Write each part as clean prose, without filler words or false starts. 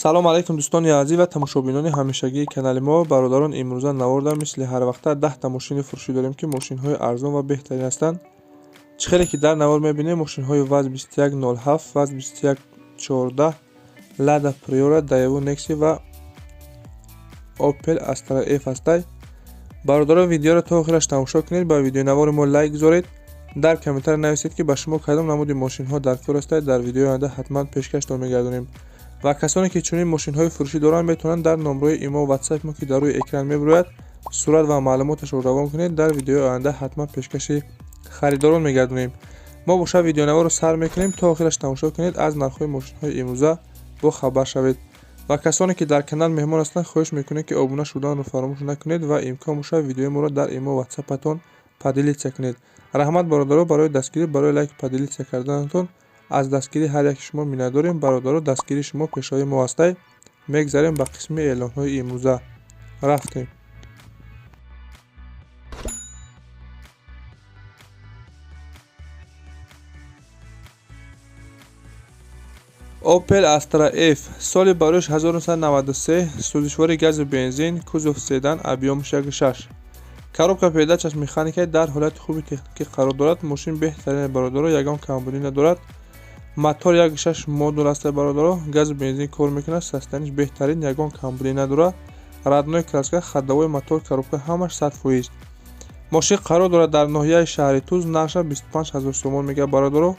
Салом алайкум, дӯстони азиз ва тамошобинони ҳамешагии канали мо. Бародарон, имрӯза наворда мисли ҳар вақта 10-та мошини фурӯшӣ дорем, ки мошинҳои арзон ва беҳтарин ҳастанд. Чӣ хеле ки дар навор мебинем, мошинҳои ВАЗ 2107, ВАЗ 2114, Лада Приора, Daewoo Nexia ва Opel Astra F ҳастай. Бародарон, видеоро то охираш тамошо кунед, ба видеонавори мо лайк гузоред, дар комментария нависед, ки ба шумо кадом намуди мошинҳо дар кор ҳастад. Дар видеои оянда ҳатман пешкаштон мегардонем. Ва касоне ки чунин мошинҳои фурӯшӣ доранд, метавонанд дар номрои имо, ватсап мо, ки дар рӯи экран мебирояд, сурат ва маълумоташро равон кунед. Дар видеои оянда ҳатман пешкаши харидорон мегардонем. Мо боша видеонаворро сар мекунем, то охираш тамошо кунед, аз нархҳои мошинҳои имрӯза бохабар шавед. Ва касоне ки дар канал меҳмон ҳастанд, хоҳиш мекунем, ки обуна шуданро фаромӯш накунед ва имкон бошад, видеои моро дар имо, ватсапатон поделиться кунед. Раҳмат, бародаро, барои дастгирӣ, барои лайк, поделиться карданатон. Аз дастгирии ҳар яки шумо миннатдорем. Бародаро, дастгирии шумо пешрои мо ҳастай. Мегзарем ба қисми эълонҳои имрӯза, рафтем. Opel Astra F, соли барояш 1993, сӯзишвори газу бензин, кузов седан, объёмаш 1,6, коробка передачаш механика, дар ҳолати хуби техникӣ қарор дорад. Мошин беҳтарин, бародаро, ягон камбудӣ надорад. Мотор 1,6 модул аст, бародаро, газу бензин кор мекунад, состояниш беҳтарин, ягон камбудӣ надорад. Родной краска, ходовой, мотор, коробка ҳамаш 100%. Мошин қарор дорад дар ноҳияи шаҳри Туз, нархша 25 ҳазор сомон мега, бародаро,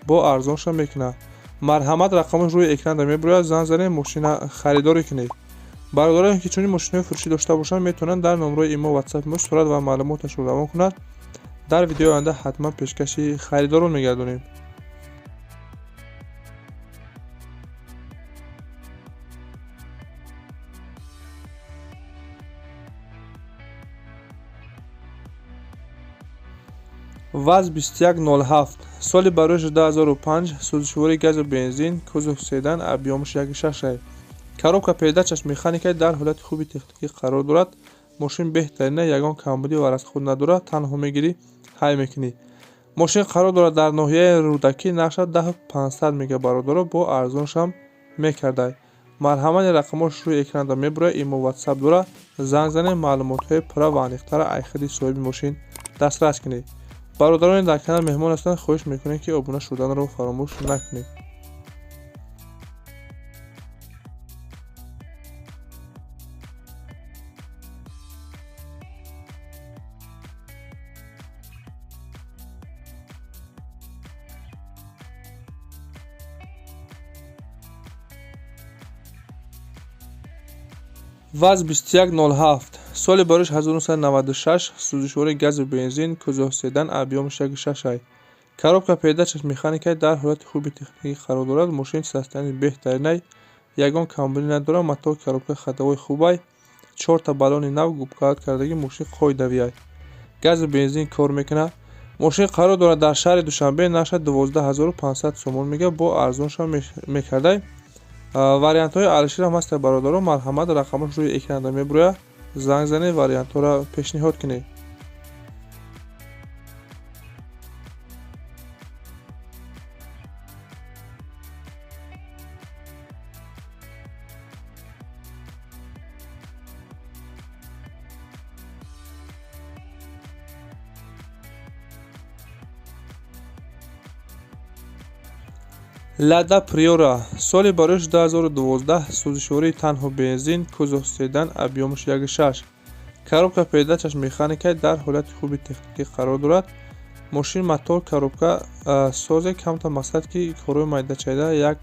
бо арзонша мекунад. Марҳамат, рақамаш рӯи экранда мебирояд, занг занед, мошина харидорӣ кунед. Бародароне ки чунин мошинҳои фурӯшӣ дошта бошанд, метавонанд дар номрои имо, ватсапи мо сурат ва маълумоташро равон кунанд. Дар видеои оянда ҳатман пешкаши харидорон мегардонем. ВАЗ 2107, соли барояш 2005, сӯзишвори газу бензин, кузов седан, объёмаш 1,6, коробка передачаш механика, дар ҳолати хуби техникӣ қарор дорад. Мошин беҳтарина, ягон камбудӣ ва расход надорад, танҳо мегирӣ, ҳай мекунӣ. Мошин қарор дорад дар ноҳияи Рӯдакӣ, нархша 10 500 мега, бародаро, бо арзоншам мекардай. Марҳамати, рақамош рӯи экранда мебирояд, имо, ватсап дорад, занг занед, маълумотҳои пурра ва аниқтара айхиди соҳиби мошин дастрас кунед. Бародароне дар канал меҳмон ҳастанд, хоҳиш мекунем, ки обуна шуданро фаромӯш накунед. ВАЗ 2107, соли барояш 1996, сӯзишвори газу бензин, кузов седан, объёмаш 1,6, коробка передачаш механика, дар ҳолати хуби техникӣ қарор дорад. Мошин состоянии беҳтаринай, ягон камбудӣ надорад. Мотор, коробка, ходовой хубай, чорта баллони нав губкаат кардагӣ, мошин қоидавиай, газу бензин кор мекунад. Мошин қарор дорад дар шаҳри Душанбе, нархша 12 500 сомон мега, бо арзоншам мекардай. Вариантҳои алиширам ҳастанд, бародаро. Марҳамат, рақамаш рӯи экранда мебирояд, занг занед, вариантҳоро пешниҳод кунед. Лада Приора, соли барояш 2012, сӯзишвории танҳо бензин, кузов седан, объёмаш 1,6, коробка передачаш механика, дар ҳолати хуби техникӣ қарор дорад. Мошин мотор, коробка созе, камта мақсад ки корҳои майдачайда, як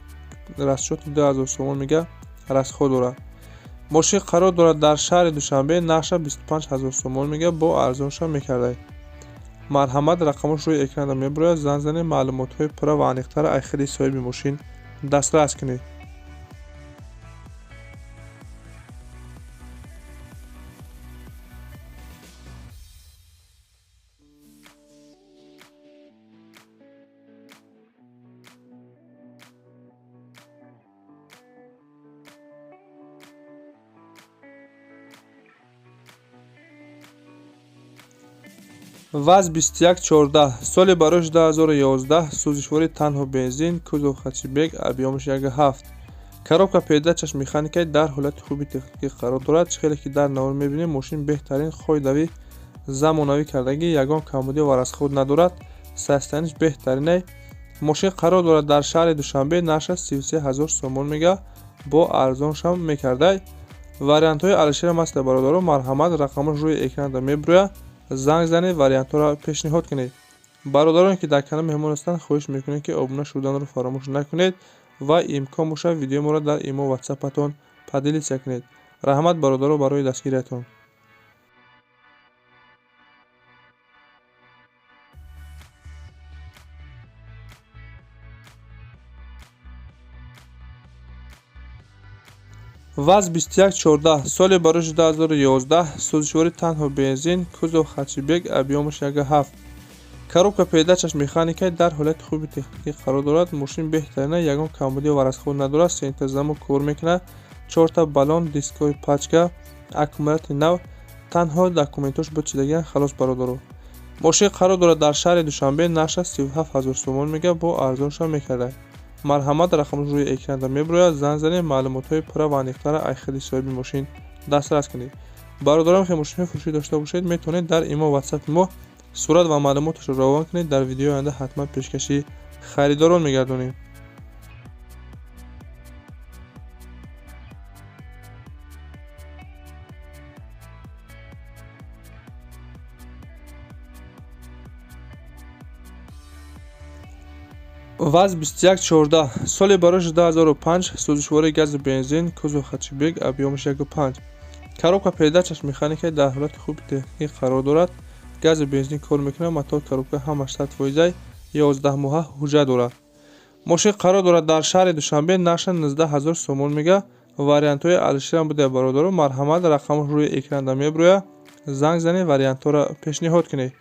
расчёти 2000 сомон мега расход дорад. Мошин қарор дорад дар шаҳри Душанбе, нархша 25 ҳазор сомон мега, бо арзонша мекардай. Марҳамат, рақамош рӯи экранда мебирояд, занг занед, маълумотҳои пурра ва аниқтара айхиди соҳиби мошин дастрас кунед. ВАЗ 2114, соли барояш 2011, сӯзишвори танҳо бензин, кузов хэтчбек, объёмаш 1,7, Коробка передачаш механикаи дар ҳолати хуби техникӣ қарор дорад. Чӣ хеле ки дар навор мебинем, мошин беҳтарин хойдавӣ замонавӣ кардагӣ, ягон камбудӣ ва расход надорад. Состояниш беҳтаринай. Мошин қарор дорад дар шаҳри Душанбе, нархаш 33 000 сомон мега, бо арзоншам мекардай. Вариантҳои алишерам ҳаста бародаро, марҳамат, рақамаш рӯи экранда мебурӯяд, занг занед, вариантҳоро пешниҳод кунед. Бародароне ки дар канал меҳмон ҳастанд, хоҳиш мекунем ки обуна шуданро фаромӯш накунед ва имкон бошад видеои моро дар имо ватсапатон поделиться кунед. Раҳмат бародаро барои дастгириятон. ВАЗ 2114 соли барои 2011, сӯзишворӣ танҳо бензин, кузов хэтчбек, объёмаш 1,7. Коробка передачаш механикаи дар ҳолати хуби техникӣ қарор дорад. Мошин беҳтарина, ягон камбудӣ ва расход надорад. Центрзамок кор мекунад, 4та баллон, дискҳои пачка, аккумулятори нав, танҳо документош бичидагиан, халос бародаро. Мошин қарор дорад дар шаҳри Душанбе, нархаш 37 000 сомон мега, бо арзоншам мекарда. Марҳамат, рақамаш рӯи экранда мебурояд, занг занед, маълумотҳои пурра ва аниқтарро аз худи соҳиби мошин дастрас кунед. Бародарон, ки мошинҳои фурӯшӣ дошта бошед, метавонед дар имо ватсапи мо сурат ва маълумоташро равон кунед. Дар видеои оянда ҳатман пешкаши харидорон мегардонем. ВАЗ 2114 соли барои 2005, сӯзишвории газу бензин, кузов хэтчбек, объёмаш 1,5. Коробка передачаш механикаи дар ҳолати хуби техникӣ қарор дорад. Газу бензин кор мекунад, мотор, коробка ҳамаш 100%, 11 моҳа ҳуҷҷат дорад. Мошин қарор дорад дар шаҳри Душанбе, нархаш 19 000 сомон мега. Вариантҳои алишерам буда бародаро, марҳамат, рақамаш рӯи экранда мебурӯяд, занг занед, вариантҳоро пешниҳод кунед.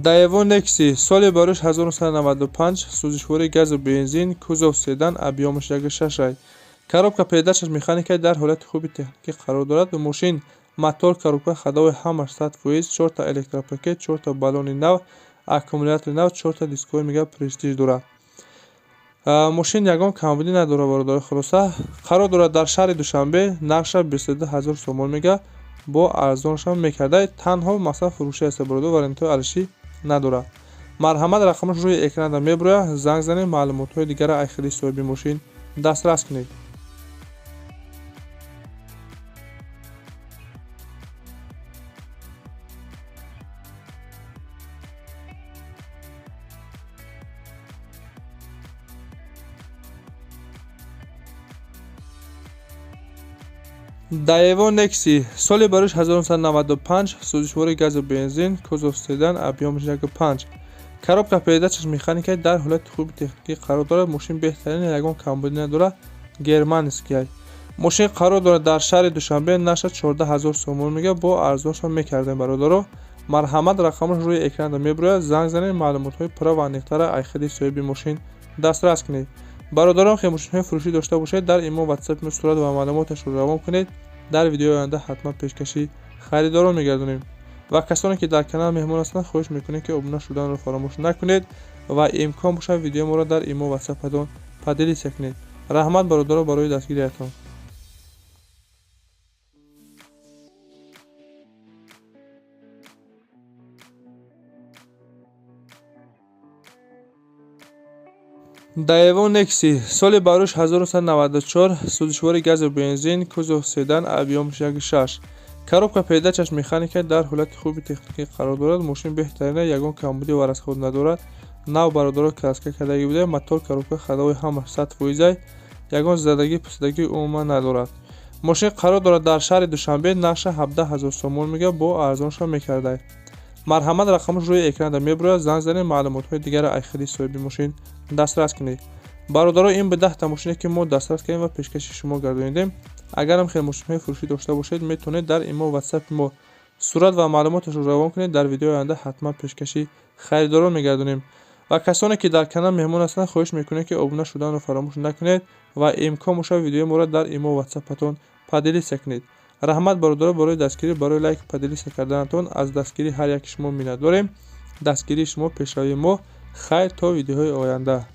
Daewoo Nexi соли барои 1995, сӯзишвории газу бензин, кузов седан, объёмаш 1,6. Коробка передачаш механикаи дар ҳолати хуби техникӣ қарор дорад. Мошин мотор, коробка, ходовой ҳамаш 100%, 4та электропакет, 4та баллони нав, аккумулятори нав, 4та дискҳои мега престиж дорад. Мошин ягон камбудӣ надорад бародари, хулоса. Қарор дорад дар шаҳри Душанбе, нархаш 22 000 сомон мега, бо арзоншам мекарда. Танҳо масалан фурӯшӣ аст бародар, вариантҳои алишӣ надорад. Марҳамат, рақамаш рӯи экранда мебурояд, занг занед, маълумотҳои дигарро аз худи соҳиби мошин дастрас кунед. Daewoo Nexi соли барои 1995, сӯзишвории газу бензин, кузов седан, объёмаш 1,5. Коробка передачаш механикаи дар ҳолати хуби техникӣ қарор дорад. Мошин беҳтарин, ягон камбудӣ надорад, германскиай. Мошин қарор дорад дар шаҳри Душанбе, нархаш 14 000 сомон мега, бо арзоншам мекардем бародаро. Марҳамат, рақамаш рӯи экранда мебурояд, занг занед, маълумотҳои пурра ва аниқтарро аз худи соҳиби мошин дастрас кунед. Бародарон, ки мошинҳои фурӯшӣ дошта бошед, дар имо ватсапи мо сурат ва маълумоташро равон кунед. Дар видеои оянда ҳатман пешкаши харидорон мегардонем. Ва касоне ки дар канал меҳмон ҳастанд, хоҳиш мекунем ки обуна шуданро фаромӯш накунед ва имкон бошад видеои моро дар имо ватсапатон поделиться кунед. Раҳмат бародаро барои дастгириятон. Daewoo Nexi соли барои 1994, сӯзишвории газу бензин, кузов седан, объёмаш 1,6. Коробка передачаш механика дар ҳолати хуби техникӣ қарор дорад. Мошин беҳтарина, ягон камбудӣ ва расход надорад. Нав бародаро краска кардагӣ буда, мотор, коробка, ходовой ҳамаш 100%, ягон задагӣ пусидагӣ умуман надорад. Мошин қарор дорад дар шаҳри Душанбе, нархаш 17 000 сомон мега, бо арзоншам мекарда. Марҳамат, рақамаш рӯи экранда мебурояд, занг занед, маълумотҳои дигарро аз худи соҳиби мошин дастрас кунед. Бародаро, ин ба 10та мошине ки мо дастрас кардем ва пешкаши шумо гардонидем. Агарам хел мошинҳои фурӯшӣ дошта бошед, метавонед дар имо, ватсапи мо сурат ва маълумоташро равон кунед. Дар видеои оянда ҳатман пешкаши харидорон мегардонем. Ва касоне ки дар канал меҳмон ҳастанд, хоҳиш мекунем, ки обуна шуданро фаромӯш накунед ва имкон бошад, видеои моро дар имо, ватсапатон поделиться кунед. Раҳмат, бародаро, барои дастгирӣ, барои лайк, поделиться карданатон. Аз дастгирии ҳар яки шумо миннатдорем. Дастгирии шумо пешравии мо. Хайр, то видеоҳои оянда.